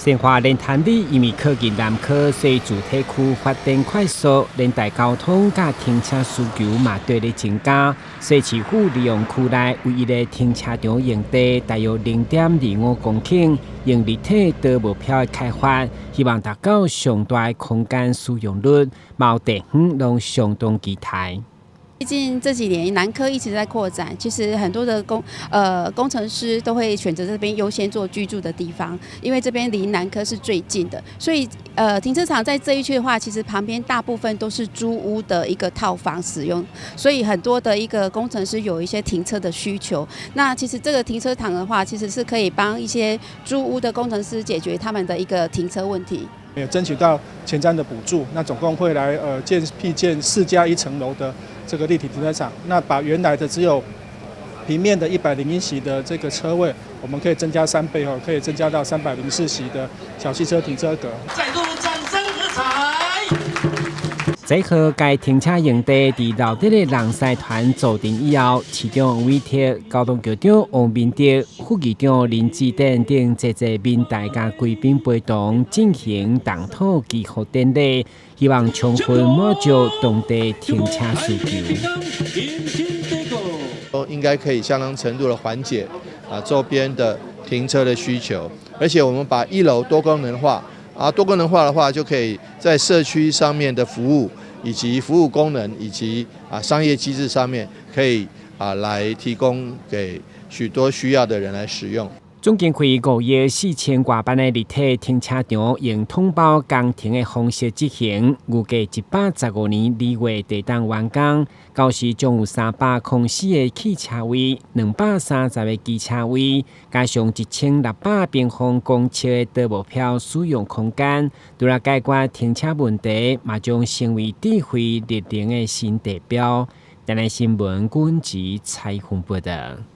新化連潭里因為靠近南科，所以住宅區發展快速，連帶交通佮停車需求嘛綴咧增加。所以市府利用區內唯一的停車場用地，大約0.25公頃，用立體多目標的開發，希望達到上大的空間使用率，嘛有地方攏相當期待。畢竟這幾年南科一直在擴展，其實很多的工程師都會選擇這邊優先做居住的地方，因為這邊離南科是最近的，所以停車場在這一區的話，其實旁邊大部分都是租屋的一個套房使用，所以很多的一個工程師有一些停車的需求。那其實這個停車場的話，其實是可以幫一些租屋的工程師解決他們的一個停車問題。有爭取到前瞻的補助，那總共會來建闢建4加1層樓的這個立體停車場，那把原來的只有平面的101席的這個車位，我們可以增加3倍哦，可以增加到304席的小汽車停車格。再度掌聲喝彩。這號該停車用地佇老德的人才團做定以後，市長委託交通局長王明德、副議長林志典等濟濟民代佮貴賓陪同進行動土祈福典禮，希望充分滿足當地停車需求。都應該可以相當程度的緩解周邊的停車的需求，而且我們把一樓多功能化。多功能化的話，就可以在社區上面的服務，以及服務功能，以及商業機制上面，可以來提供給許多需要的人來使用。總經費5億4千外萬的立體停車場，用統包工程的方式執行，預計115年2月會當完工。到時將有304個汽車位、230個機車位，加上1600平方公尺的多目標使用空間，除了解決停車問題，嘛將成為智慧綠能的新地標。台南新聞軍籍採訪報導。